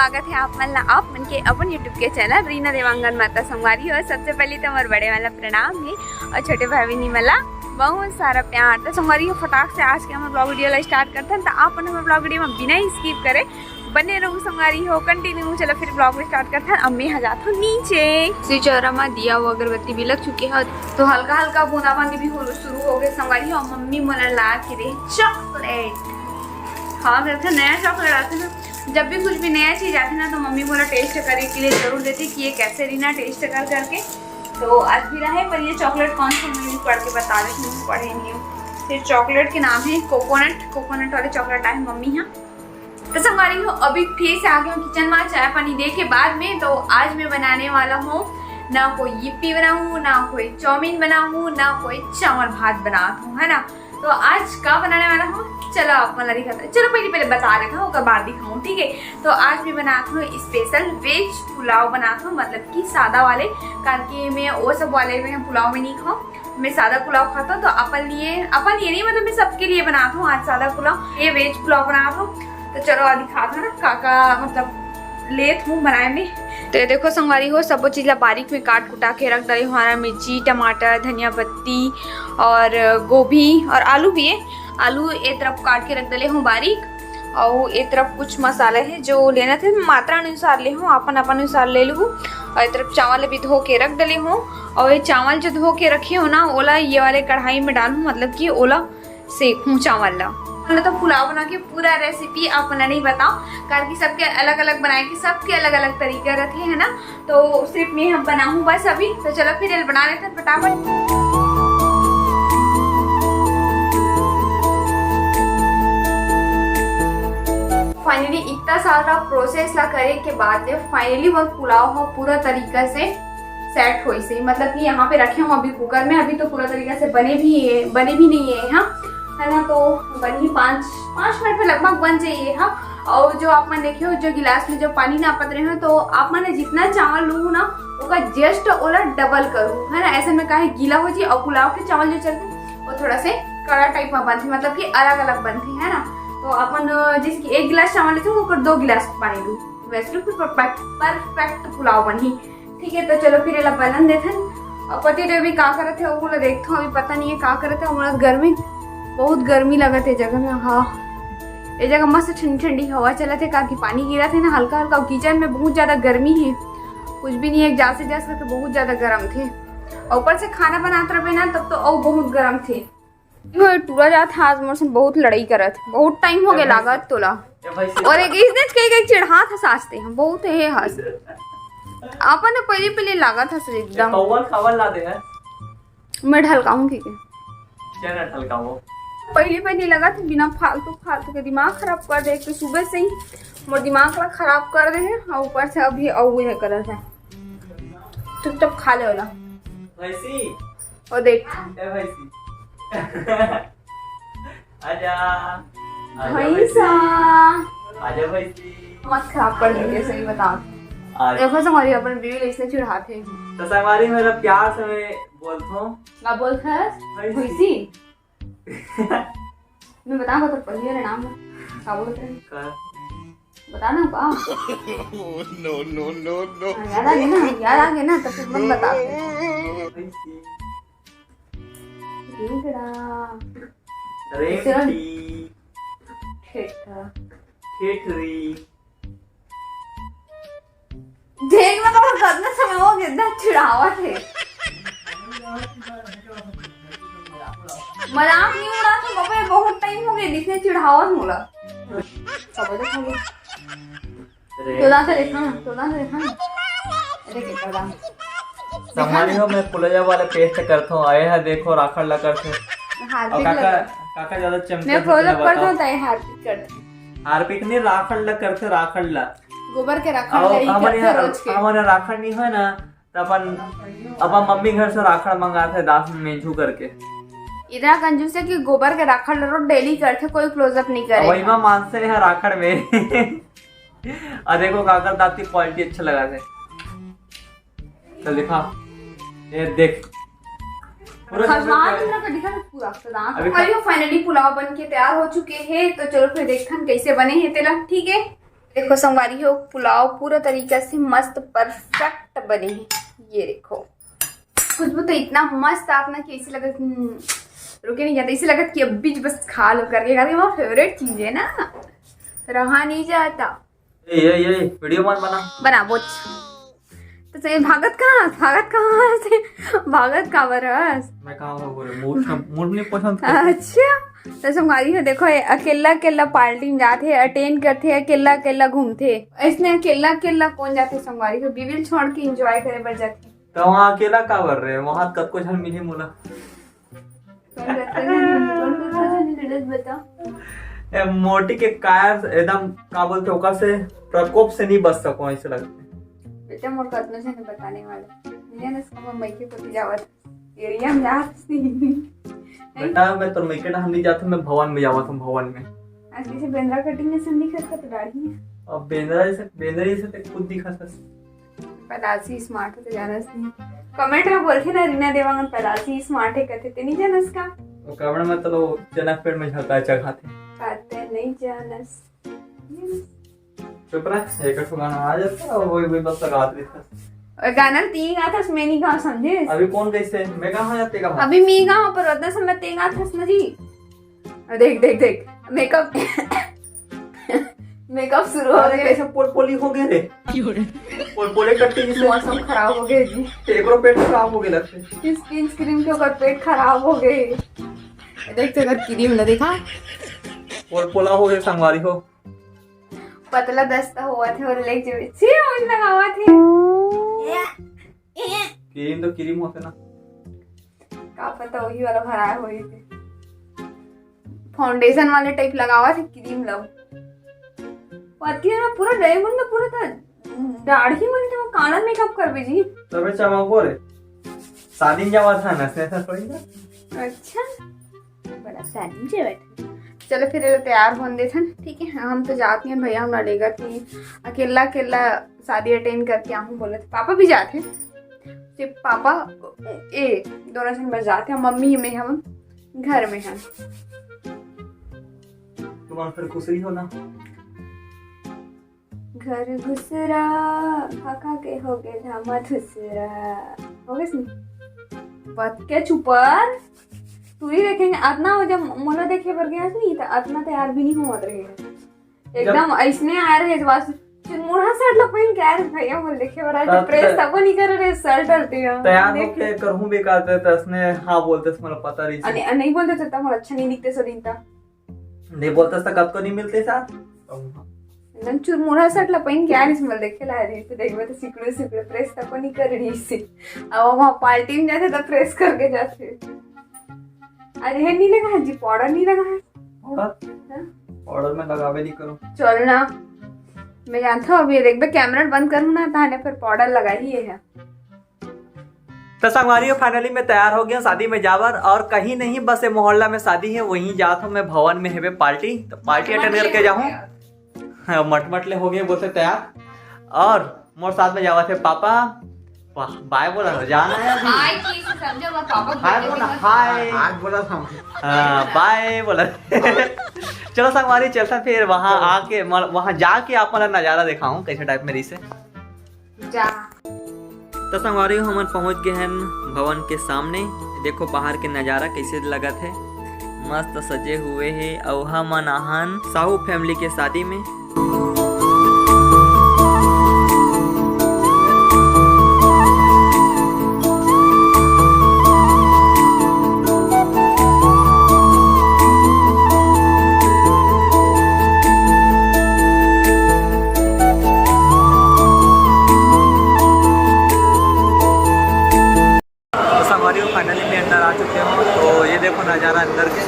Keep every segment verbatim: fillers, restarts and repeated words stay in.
स्वागत है आप मन ला, आप मन के अपन YouTube के चैनल रीना देवांगन मा। त संगवारी हो, सबसे पहले तो मोर बड़े वाला प्रणाम है और छोटे भाई बहिनी मन ला बहुत सारा प्यार। तो संगवारी हो, फटाक से आज के हमर ब्लॉग वीडियो ला स्टार्ट करथन। त आप मन हमर ब्लॉग वीडियो में बिना स्किप करे बने रहू संगवारी हो, कंटिन्यू। चलो फिर ब्लॉग में स्टार्ट करथन। अब मैं ह जात हूँ नीचे। शिव चौरा मा दिया वो अगरबत्ती भी लग चुके हैं, तो हल्का हल्का बूंदा बांदी भी हो शुरू हो गए संगवारी हो। मम्मी मोला ला के दे चॉकलेट। हाँ, मेरे नया चॉकलेट आते ना, जब भी कुछ भी नया चीज आती ना, तो मम्मी मोला टेस्ट करे के लिए जरूर देती कि ये कैसे रीना, टेस्ट कर करके। तो आज भी रहे, पर ये चॉकलेट कौन सा, मैं भी पढ़ के बता देती हूँ, पढ़े नहीं हूँ। फिर चॉकलेट के नाम है कोकोनट, कोकोनट वाले चॉकलेट आए मम्मी यहाँ। तो संगवारी हो, अभी फिर से आ गई हूँ किचन में चाय पानी दे के बाद में। तो आज मैं बनाने वाला हूँ ना कोई यिप्पी बनाऊँ, ना कोई चाउमीन बनाऊँ, ना कोई चावल भात बनात हूँ, है ना। तो आज का बनाने वाला हूँ, चलो आप मन ला दिखाता हूँ। चलो पहले पहले बता देता हूँ, ओकर बाद दिखाऊँ, ठीक है। तो आज मैं बनात हूँ स्पेशल वेज पुलाव बनात हूँ, मतलब कि सादा वाले, काबर कि मैं वो सब वाले में पुलाव में नहीं खाऊँ, मैं सादा पुलाव खाता हूँ। तो अपन लिए, अपन लिए नहीं, मतलब मैं सबके लिए बनात हूँ आज सादा पुलाव, ये वेज पुलाव बनात हूँ। तो चलो आज दिखात हूँ ना का का मतलब लेत हूँ बनाए में। तो ये देखो संगवारी हो, सबो चीज ला बारीक में काट कुटा के रख डले हूँ। हरा मिर्ची, टमाटर, धनिया पत्ती और गोभी और आलू भी है। आलू ए तरफ काट के रख डले हूँ बारीक। और ए तरफ कुछ मसाला है जो लेना थे, मात्रा अनुसार ले हूँ, अपन अपन अनुसार ले लूँ। और ए तरफ चावल भी धो के रख डले हूँ। और ये चावल जो धो के रखे हो ना, ओला ये वाले कढ़ाई में डालूँ, मतलब कि ओला सेकूँ चावल ला। मतलब तो पुलाव बना के पूरा रेसिपी आप मन ला नहीं बताओ, काबर कि सबके अलग अलग बनाए के, सबके अलग अलग तरीका रहते है ना। तो सिर्फ मैं हम बनाऊँ बस अभी। तो चलो फिर ये बना लेते हैं फटाफट। फाइनली इतना सारा प्रोसेस ला करे के बाद में फाइनली वो पुलाव हो पूरा तरीका से सेट होइस हे। मतलब कि यहाँ पे रखे हूँ अभी कुकर में, अभी तो पूरा तरीका से बने भी है, बने भी नहीं है, हाँ, है ना। तो बन ही पाँच, पाँच मिनट में लगभग बन जाइए, हाँ। और जो आप मन देखे हो, जो गिलास में जो पानी नापत रहे हो, तो आप मन जितना चावल लू ना, ओकर जस्ट ओला डबल करू, है ना। ऐसे में काहे गीला हो जी, और पुलाव के चावल जो चलते वो थोड़ा से कड़ा टाइप में बनते, मतलब कि अलग अलग बनते, है ना। तो अपन जिस एक गिलास चावल लेते हो, ओकर दो गिलास पानी लू, वैसे परफेक्ट, परफेक्ट पुलाव बनही। ठीक है, तो चलो फिर एला बनन देथन। और पति देव भी का करत हे, ओला देखथो, अभी पता नहीं है का करत हे। हमारा गर्मी, बहुत गर्मी लगत है जगह में। हाँ, ये जगह मस्त ठंडी ठंडी हवा चलत है, काकि पानी गिरत है ना हल्का हल्का। किचन में बहुत ज्यादा गर्मी है, कुछ भी नहीं है, जैसे जैसे करके बहुत ज्यादा गर्म थे। और ऊपर से खाना बनात रहे ना, तब तो और बहुत गर्म थे। वो टूरा जात हे, आज मोर से बहुत लड़ाई करत, बहुत टाइम हो गया लागत तोला। ए भाई, और एक इसने कई कई चिढ़ात हे सासते, हम बहुत हे हंस। अपन ने पहले पहले लागत हंस एकदम। कौवा खावल ला दे है। मैं ढलकाऊं की के? क्या ना ढलकाओ? पहले पहले लागत हे, बिना फालतू फालतू के दिमाग खराब कर दे, एक तो सुबह से ही मोर दिमाग ला खराब कर दे है, और ऊपर से अभी और ये करत है। चुपचाप खा ले वाला। भैंसी। और देख। ए भैंसी। आजा। आजा भैंसा। भैंसी। आजा भैंसी। मत खराब कर दे, सही बता। आज देखो संगवारी, अपन बीवी ले इसने चिढ़ाते हैं। तो संगवारी मेरा प्यार से मैं बोलता हूँ। का बोलत हस? भैंसी। भैंसी? मैं बताऊंगा तो पहले वाले नाम में। का बोलत रहे? का? बता ना का? No, no, no, no। हाँ, याद आ गया ना, याद आ गया ना, तो फिर मत बता। भैंसी। रींगड़ा। रेंगड़ी। ठेठा। ठेठरी। देख ना बाबा, कितना समय हो गया, एकदम चिढ़ावत है। मजाक नहीं उड़ा था बाबा, ये बहुत टाइम हो गया, जिसने चिढ़ावत मोला। सब देखो। अरे। तोला से देखा ना, तोला से देखा ना। अरे, के तोला। संगवारी हो, मैं पुलैया वाला पेस्ट करत हूँ, आए है, देखो, राखड़ ला करथे। हार्पिक और काका, लगा। काका ज्यादा चमके मैं से close up करत हूँ, बताओ। ताई हार्पिक करथे। हार्पिक नहीं, राखड़ ला करथे, राखड़ ला। गोबर के राखड़ ला ही करथे रोज के। हमारे यहाँ राखड़ नहीं होय ना, तो अपन, अपन मम्मी घर से राखड़ मंगाथे, दास में मेंझू करके। इतना कंजूस है कि गोबर के राखड़ ला रोज डेली करथे, कोई close up नहीं करे। वही माँ मानसे है राखड़ में। आ देखो, काकर दांत की क्वालिटी अच्छा लगा थे। चल दिखा, ये देख, पूरा खजवान दिखा। पूरा, तो दांत अभी और ये finally पुलाव बन के तैयार हो चुके हैं। तो चलो फिर देखथन कैसे बने हैं तेला, ठीक है। देखो संगवारी हो, पुलाव पूरा तरीका से मस्त परफेक्ट बने हे। ये देखो, खुशबू तो इतना मस्त आत ना कि ऐसे लगत, हम्म, रुके नहीं जाता, ऐसे लगत कि अभी बस खा लो करके, करके वो फेवरेट चीज है ना, रहा नहीं जाता। ए, ए, ए, वीडियो मत बना। बना बोच। तो सही भागत कहाँ, भागत कहाँ से, भागत काबर हस? मैं कहाँ भागो रे? मूड, मूड नहीं पसंद करता। अच्छा, तो संगवारी हो, देखो, ये अकेला अकेला पार्टी में जाथे, अटेंड करथे, अकेला अकेला घूमथे। इसने अकेला अकेला कौन जाथे संगवारी हो? बीवी ल छोड़ के एंजॉय करे बर जाथे। तो वहाँ अकेला काबर रे? वहाँ कतको झन मिले मोला। कौन करते हैं? कौन करते हैं? जल्दी बता। ए, मोटी के कायर एकदम, का बोलते, ओकर से प्रकोप से नहीं बच सको, ऐसे लगते। बेटा, मोर कतना झन बताने वाले। नहीं, नहीं, इसका मैं मइके कोती जावत। एरिया में जात नहीं। बेटा, मैं तोर मइके डहर नहीं जात, मैं भवन में जावत हूँ, भवन में। आज कैसे बेंद्रा कटिंग में संदी खत खत दाढ़ी है। अब बेंद्रा जैसे, बेंद्रा जैसे ते खुद दिखा सक। पैदाशी स्मार्ट होते जानस नहीं। कमेंट में बोलथे ना, रीना देवांगन पैदाशी स्मार्ट है कहते, ते नहीं जानस का? वो कमेंट में तो जनक पेड़ में झका चघाथे। कहते नहीं जानस। चुप रह, एक ठो गाना आ जाता है और वही, वही बस लगा देता। और गाना तीन गा था, मैं नहीं गा, समझे? अभी कौन कैसे? मैं कहाँ जाते कहाँ? अभी मैं गा, पर उतना समय ते गा था ना जी। देख, देख, देख, मेकअप, मेकअप शुरू हो अरे, गया। कैसे पोलपोली हो गए रे? पोलपोले कट्टे जैसे। मौसम खराब हो गया जी। एकरो पेट खराब हो गया लगते। स्किन क्रीम के ऊपर पेट खराब हो गए। देख तो अगर क्रीम ना देखा। पोलपोला हो गया संगवारी हो। पतला दस्ता हुआ थे और लेग जो सी लगावा थे। क्रीम तो क्रीम होते ना। का पता वही वाला भराए होही ते। फाउंडेशन वाले टाइप लगावा थे क्रीम ला। पतिया ना पूरा डायमंड ना पूरा था। दाढ़ी मन के वो काला मेकअप करबे जी। तबे चमकबो रे। शादी में जावा था ना, ऐसा थोड़ी ना। अच्छा। बड़ा शादी जे बैठे। चलो फिर ये तैयार होन देथन, ठीक है? हम तो जाती हैं भैया, हमरा लेगा कि अकेला अकेला शादी अटेंड करके आहूँ बोले थे। पापा भी जाते हैं। सिर्फ पापा, ए, दोनों जन बस जाते हैं, मम्मी में हम घर में हैं। तुम्हारा फिर खुसरी हो ना? घर घुसरा, खा खा के हो गए धामा धुसरा। हो गए सुन? बात क्या चुपर? तू ही देखेंगे, अतना हो जब मोला देखे बर गया नहीं, तो अतना तैयार भी नहीं होत रहे। एकदम ऐसने आ रहे, बस चुनमुड़ा शर्ट ला पहन के आ रहे, भैया बोल देखे बर आज हाँ, प्रेस तो तको नहीं कर रहे, शर्ट हर दिया। तैयार देख होके करहूँ बेकार ते, तसने हाँ बोलते, मोला पता रही। अने, नहीं बोलते तो मोला अच्छा नहीं दिखते, सो दिन ता। नहीं बोलते तो कब को नहीं मिलते साथ। एकदम चुरमुरा शर्ट ला पहन के आ रही, मोला देखे ला रही, तो देखबे तो सिकड़े सिकड़े प्रेस तको नहीं कर रही से। अब वहाँ पार्टी में जाते तो प्रेस करके जाते। अरे, है नी लगा है जी, पाउडर नी लगा है। पाउडर? हाँ? पाउडर मैं लगावे नहीं करूँ। चल ना, मैं जानता हूँ, अभी देखबे कैमरा बंद करूँ ना, ताने फिर पाउडर लगा ही है। तो संगवारी हो, finally मैं तैयार हो गया शादी में जावर, और कहीं नहीं, बस ये मोहल्ला में शादी है, वहीं जात हूँ मैं, भवन में हेबे पार्टी, तो पार्टी अटेंड करके जाऊँ। हाँ, मट मट ले हो गए बोलते तैयार। और मोर साथ में जावा थे पापा। वाह, बाय बोला हो, जाना है अभी। हाय की से समझो, मैं पापा हाय बोले बोला, थे। हाय। हाय बोला था। हाँ, बाय बोला। चलो संगवारी, चलता फिर वहाँ आके, मतलब, वहाँ जाके आप मतलब नज़ारा दिखाऊँ कैसे टाइप में रही से। जा। तो संगवारी हो, हमन पहुंच गए हैं भवन के सामने। देखो बाहर के नजारा कैसे लगत है, मस्त सजे हुए है। अउ हमन आहन साहू फैमिली के शादी में। तो संगवारी हो, finally मैं अंदर आ चुके हूँ। तो ये देखो नज़ारा अंदर के।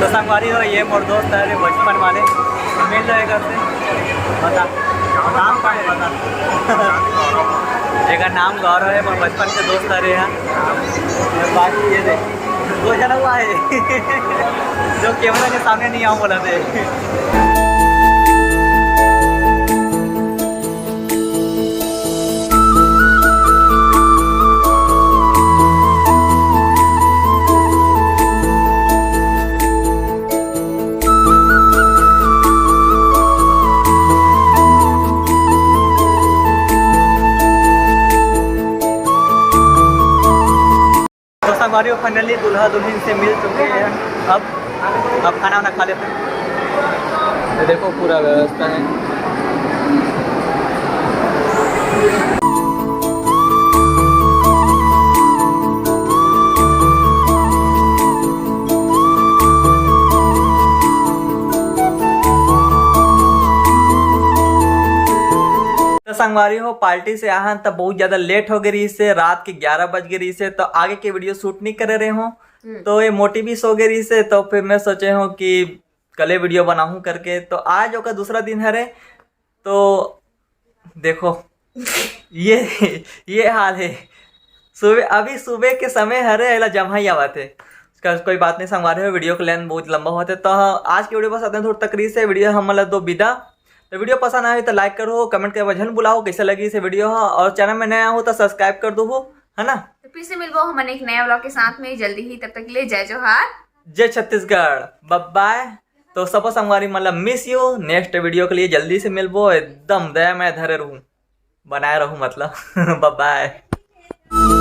तो संगवारी हो, ये मोर दोस्त है, अरे बचपन वाले, मिल रहे घर से। बता, नाम का है? बता। एक नाम गौरव है, मोर बचपन के दोस्त, अरे हैं। बाकी ये देख, दो जना हुआ है। जो कैमरा के सामने नहीं आऊँ बोला थे। हमारे फाइनली दूल्हा दुल्हन से मिल चुके हैं। अब अब खाना वाना खा लेते हैं। ये देखो, पूरा व्यवस्था है। तो संगवारी हो, पार्टी से आहन त बहुत ज्यादा लेट हो गई रही से, रात के ग्यारह बज गई रही से, तो आगे के वीडियो शूट नहीं करे रहे हो। हम्म। तो ये मोटी भी सो गई रही से, तो फिर मैं सोचे हूँ कि कले वीडियो बनाऊँ करके। तो आज ओकर दूसरा दिन हरे, तो देखो ये ये हाल है। सुबह, अभी सुबह के समय हरे, एला जम्हा ही आवत है। उसका कोई बात नहीं संगवारी हो, वीडियो के लेंथ बहुत लंबा होते। तो आज की वीडियो बस अतने दूर तक रही से। वीडियो हमन ला दो विदा। तो वीडियो पसंद आए तो लाइक करो, कमेंट करे झन भुलाओ कैसे लगी से वीडियो हो, और चैनल में नया हो तो सब्सक्राइब कर दो, है ना? तो फिर से मिलबो हमन एक नया व्लॉग के साथ में जल्दी ही। तब तक के लिए जय जोहार, जय छत्तीसगढ़, बाय बाय। तो सबो संगवारी मन ला मिस यू। नेक्स्ट वीडियो के लिए जल्दी से मिलबो। एकदम दया मया धरे रहू, बनाए रहू मतलब। बाय बाय।